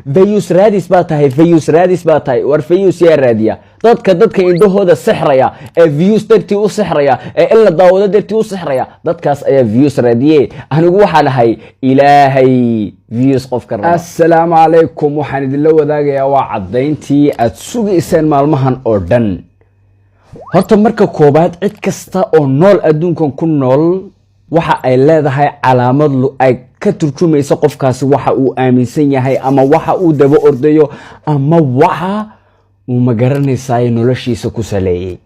Views raadis baa tahay, views raadis baa tahay. War, views yaa raadiya? Dadka indhahooda sixraya ee views dartii u sixraya ee in la daawado dartii u sixraya, dadkaas ayaa views raadiye. Anigu waxaan ahay Ilaahay views qofka raba. Assalaamu calaykum. Waxaan idinla wadaagayaa waa caddayntii aad sugayseen maalmahan oo dhan. Horta marka koobaad, cid kasta oo nool adduunkan ku nool waxa ay leedahay calaamad ay ka turjumaysa qofkaasi waxa uu aaminsan yahay ama waxa uu daba ordayo ama waxa uu magaranaysaay noloshiisa ku saleeyey.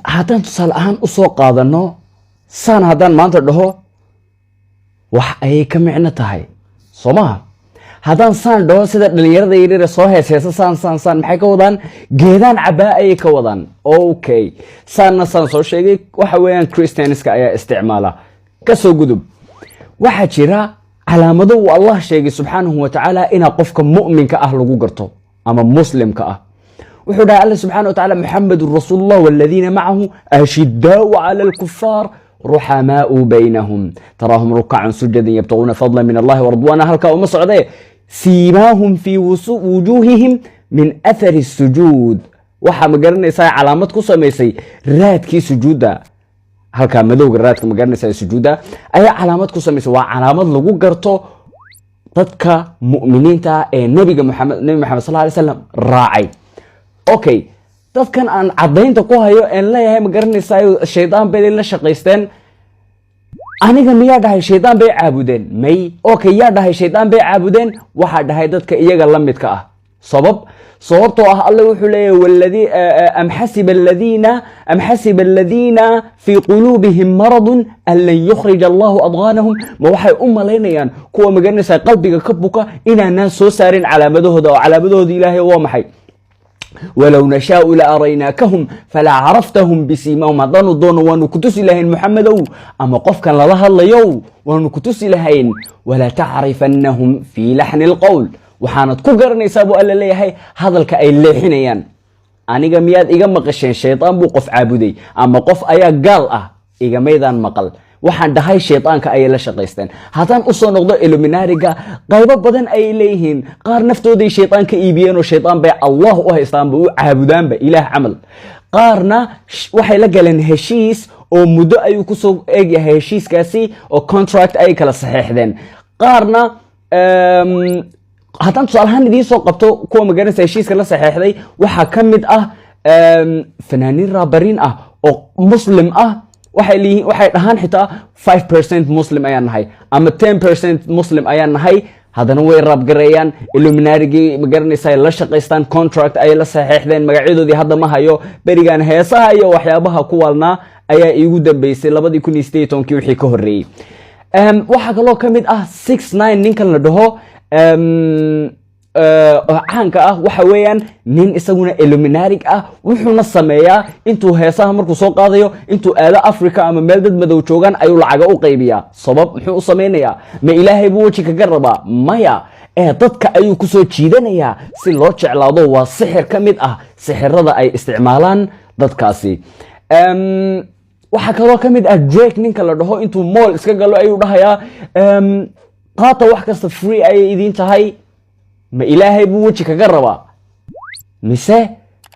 Haddaan tusaale ahaan usoo qaadano, saan haddaan maanta dhaho, wax ayay ka micno tahay, soo maha? Haddaan saan dhaho, sida dhalinyarada yaryare soo hees heesa, saan saan saan, maxay ka wadaan? Geedaan cabaa ayay ka wadaan. Okay, saanna saan soo sheegay, waxa weeyaan Christianska ayaa isticmaala. Kasoo gudub, waxaa jira calaamado uu Allah sheegay subxaanahu wa tacaala inaa qofka mu'minka ah lagu garto ama muslimka ah. Wuxuu dhahay Alla subxana wa tacala: "محمد رسول الله والذين معه أشداء على الكفار رحماء بينهم تراهم ركعا سجدا يبتغون فضلا من الله ورضوانا." Halkaa uma socdee. "سيماهم في وجوههم من أثر السجود." Waxaa, ma garanaysaa, calaamad ku samaysay raadkii sujuudda. Halkaa madowga raadka, ma garanaysaa, sujuudda ayaa calaamad ku samaysay. Waa calaamad lagu garto dadka mu'miniinta ee Nebiga Maxamed, Nebi Maxamed sal alay slam, raacay. Okay, dadkan aan caddaynta ku hayo een leeyahay, ma garanaysaa, shaydaan bay la shaqaysteen, aniga miyaa dhahay shaydaan bay caabudeen? May. Okay, yaa dhahay shaydaan bay caabudeen? Waxaa dhahay dadka iyaga la midka ah. Sababtoo ah Alle wuxuu leeyahay: "والذي أم حسب الذين في قلوبهم مرض أن لن يخرج الله أضغانهم." Ma waxay u malaynayaan kuwa, magaranaysaa, qalbiga ka buka inaanaan soo saarin calaamadahooda? Oo calaamadahooda Ilaahay waa maxay? "ولو نشاء لأريناكهم فلعرفتهم بسيماهم." Haddaanu doono, waanu ku tusi lahayn, Muxamedow ama qofkan lala hadlayow, waanu ku tusi lahayn. "ولتعرفنهم في لحن القول." Waxaanad ku garanaysaa, buu Alla leeyahay, hadalka ay leexinayaan. Aniga miyaad iga maqasheen shaydaan buu qof caabuday ama qof ayaa gaal ah? Igamaydaan maqal. Waxaan dhahay shaydaanka ayay la shaqaysteen. Haddaan usoo noqdo Illuminatiga, qaybo badan ayay leeyihiin. Qaar naftooday shaydaan ka iibiyeen oo shaydaan bay Allah u haystaanba, u caabudaanba Ilaah camal. Qaarna waxay la galeen heshiis oo muddo ayuu kusoo egyahay heshiiskaasi oo contract ayay kala saxeexdeen. Qaarna, haddaan tusaale ahaan idiin soo qabto kuwa, magaranaysa, heshiiska la saxeexday, waxaa ka mid ah fanaaniin raabariin ah oo Muslim ah. Waxay leeyihiin, waxay dhahaan xitaa 5% Muslim ayaan nahay ama 10% Muslim ayaan nahay. Haddana way raabgareeyaan, Illuminatigii, ma garanaysa, la shaqaystaan, contract ayay la saxeexdeen. Magacyadoodii hadda ma hayo. Berigan heesaha iyo waxyaabaha ku waalnaa ayaa iigu dambeysay, 2018-kii wixii ka horreeyey. Waxaa kaloo ka mid ah 6ix9ine, ninkan la dhaho oo caanka ah. Waxa weeyaan nin isaguna Illuminatic ah. Wuxuuna sameeyaa, intuu heesaha markuu soo qaadayo, intuu aado Africa ama meel dad madow joogaan ayuu lacaga u qaybiyaa. Sabab muxuu u sameynayaa? Ma Ilaahay buu weji kaga rabaa? Maya, ee dadka ayuu kusoo jiidanayaa si loo jeclaado. Waa sixir ka mid ah sixirada ay isticmaalaan dadkaasi. Waxaa kaloo ka mid ah Drake, ninka la dhaho. Intuu mall iska galo ayuu dhahayaa: "Qaata wax kasta, free ayay idiin tahay." Ma Ilaahay buu weji kaga rabaa mise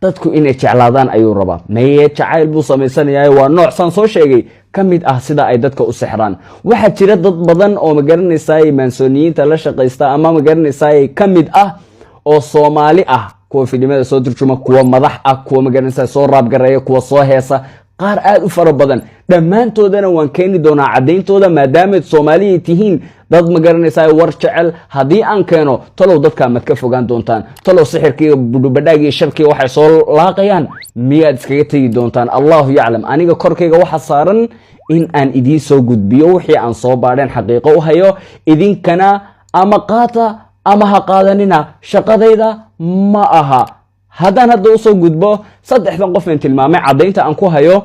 dadku inay jeclaadaan ayuu rabaa? Maye, jacayl buu samaysanayaa. Waa nooc, saan soo sheegay, ka mid ah sida ay dadka u sexraan. Waxaa jira dad badan oo, magaranaysaay, maasooniyiinta la shaqaysta ama, magaranaysaay, ka mid ah oo Soomaali ah, kuwa filimada soo turjuma, kuwa madax ah, kuwa, magaranaysaa, soo raabgareeya, kuwa soo heesa, qaar aada u fara badan. Dhammaantoodana waan keeni doonaa caddayntooda, maadaamaad Soomaaliya tihiin dad, ma garanaysaa, war jecel. Haddii aan keeno, talow dadkaa mad ka fogaan doontaan? Talow sixirkiiyo budhubadhaagii sharkiga waxay soo laaqayaan miyaad iskaga tegi doontaan? Allahu yaclam. Aniga korkayga waxa saaran in aan idiin soo gudbiyo wixii aan soo baadheen, xaqiiqo u hayo. Idinkana ama qaata ama ha qaadanina, shaqadayda ma aha. Haddaan hadda usoo gudbo saddexdan qof een tilmaamay, caddaynta aan ku hayo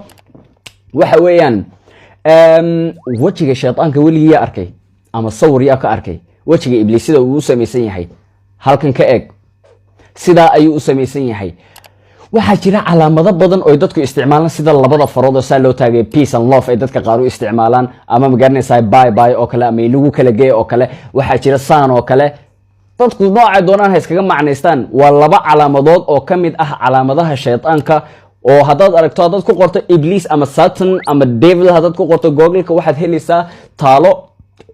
waxa weeyaan wejiga shaydaanka. Weligii yaa arkay ama sawir yaa ka arkay wejiga Ibliis sida uu u samaysan yahay? Halkan ka eeg, sidaa ayuu u samaysan yahay. Waxaa jira calaamado badan oo dadku isticmaalaan, sida labada farood oo saa loo taagay, peace and love ay dadka qaar u isticmaalaan, ama, magaranaysaa, bye bye oo kale ama inagu kala geey oo kale. Waxaa jira saan oo kale. Dadku noocay doonaan ha iskaga macnaystaan. Waa laba calaamadood oo ka mid ah calaamadaha shaydaanka, oo haddaad aragto, haddaad ku qorto Ibliis ama Satan ama devil, haddaad ku qorto Googleka, waxaad helaysaa taalo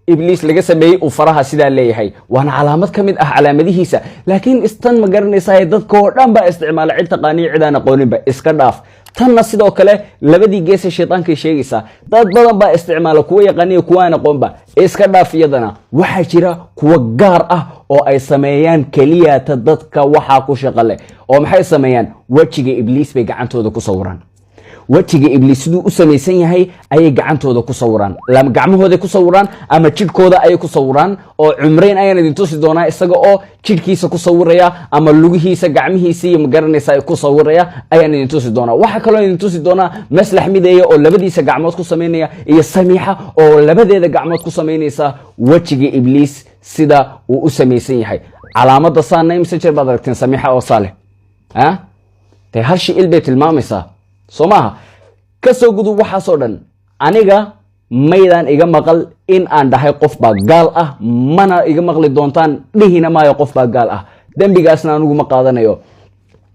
Ibliis laga sameeyey uu faraha sidaa leeyahay, waana calaamad ka mid ah calaamadihiisa. Laakiin istan, ma garanaysaa, dadka oo dhan baa isticmaala, cid taqaaniyo cid aan aqooninba iska dhaaf. Tanna sidoo kale labadii geesee shaytaankay sheegaysaa. Dad badan baa isticmaala, kuwa yaqaaniyo kuwa aan aqoonba iska dhaaf. Iyadana waxaa jira kuwa gaar ah oo ay sameeyaan keliyata dadka waxaa ku shaqo leh. Oo maxay sameeyaan? Wejiga Ibliis bay gacantooda ku sawiraan. Wejiga Ibliis siduu u samaysan yahay ayay gacantooda ku sawiraan, ama gacmahooday ku sawiraan ama jidhkooda ayay ku sawiraan. Oo Cumreyn ayaan idin tusi doonaa isaga oo jidhkiisa ku sawiraya ama lugihiisa, gacmihiisa iyo, magaranaysa, ay ku sawiraya ayaan idin tusi doonaa. Waxaa kaloo idin tusi doonaa Maslax Mideeya oo labadiisa gacmood ku samaynaya, iyo Samiixa oo labadeeda gacmood ku samaynaysa wejiga Ibliis sida uu u samaysan yahay. Calaamada saana imse jeer baad aragteen Samiixa oo saaleh? Ah, dee hal shi il bay tilmaamaysaa, soo maaha? Kasoo gudub waxaasoo dhan. Aniga maydaan iga maqal in aan dhahay qof baa gaal ah, mana iga maqli doontaan, dhihina maayo qof baa gaal ah. Dembigaasna anigu ma qaadanayo,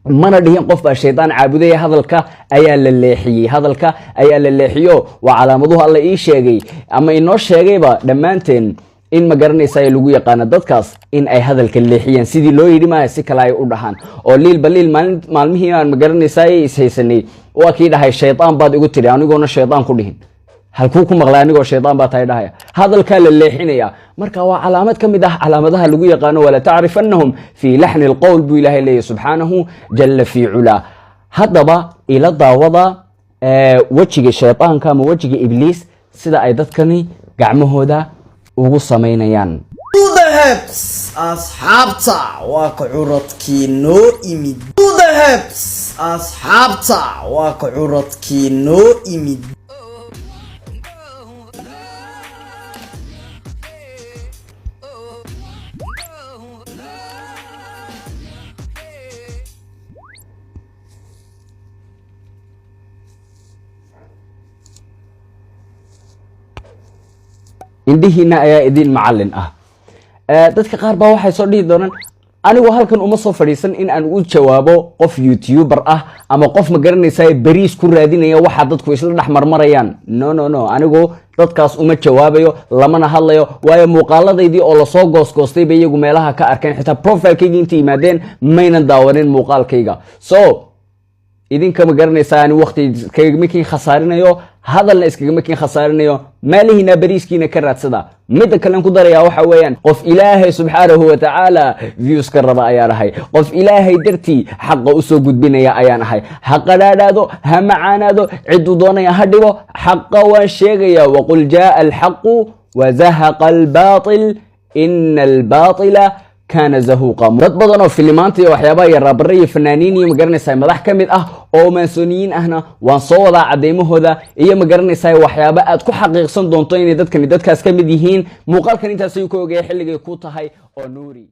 mana dhihin qof baa shaydaan caabudaya. Hadalka ayaa la leexiyey, hadalka ayaa la leexiyo. Waa calaamaduhu Alla ii sheegay ama inoo sheegayba dhammaanteen in, ma garanaysa, lagu yaqaano dadkaas in ay hadalka leexiyaan. Sidii loo yidhi maaya, si kale ay u dhahaan. Oo Liilba Liil maalin maalmihii aan, ma garanaysaa, ishaysanay, waa kii dhahay "shaydaan baad igu tidhi", anigoona shaydaan ku dhihin. Halkuu ku maqlay anigoo "shaydaan baa tahay" dhahaya? Hadalkaa la leexinaya. Marka waa calaamad ka mid ah calaamadaha lagu yaqaano. "ولتعرفنهم في لحن القول" buu Ilaahay leeyahy subxaanahu jalla fii culaa. Haddaba ila daawada wejiga shaydaanka ama wejiga Ibliis sida ay dadkani gacmahooda ugu samaynayaan. Hebs asxaabta, waa ka curadkii noo imid. Hebs asxaabta, waa ka curadkii noo imid. Indhihiina ayaa idin macallin ah. Dadka qaar baa waxay soo dhihi doonaan, anigu halkan uma soo fadhiisan in aan u jawaabo qof YouTuber ah ama qof, ma garanaysaa, beriis ku raadinaya waxa dadku isla dhex marmarayaan. No, no, no, anigu dadkaas uma jawaabayo, lamana hadlayo, waayo muuqaaladaydii oo lasoo goosgoostay bay iyagu meelaha ka arkeen. Xitaa profilekayga intay yimaadeen maynan daawanin muuqaalkayga. So idinka, ma garanaysaa, ani waqti iskagama kiin khasaarinayo, hadalna iskagama kiin khasaarinayo. Maalihiina beriiskiina ka raadsada. Midda kalen ku darayaa waxa weeyaan, qof Ilaahay subxaanahu watacaala views ka raba ayaan ahay, qof Ilaahay dartii xaqa usoo gudbinaya ayaan ahay. Ha qadhaadhaado, ha macaanaado, cidduu doonaya ha dhibo, xaqa waan sheegaya. وقل جاء الحق وزهق الباطل إن الباطل كان زهوقا. Dad badan oo filimaanta iyo waxyaabaha iyo raabare iyo fanaaniin iyo, magaranaysaa, madax ka mid ah oo maansooniyiin ahna waan soo wadaa cadeymahooda iyo, magaranaysaa, waxyaaba aad ku xaqiiqsan doonto inay dadkani dadkaas ka mid yihiin. Muuqaalkan intaas ayuu ka ogaya. Xilligay ku tahay oo nuuri.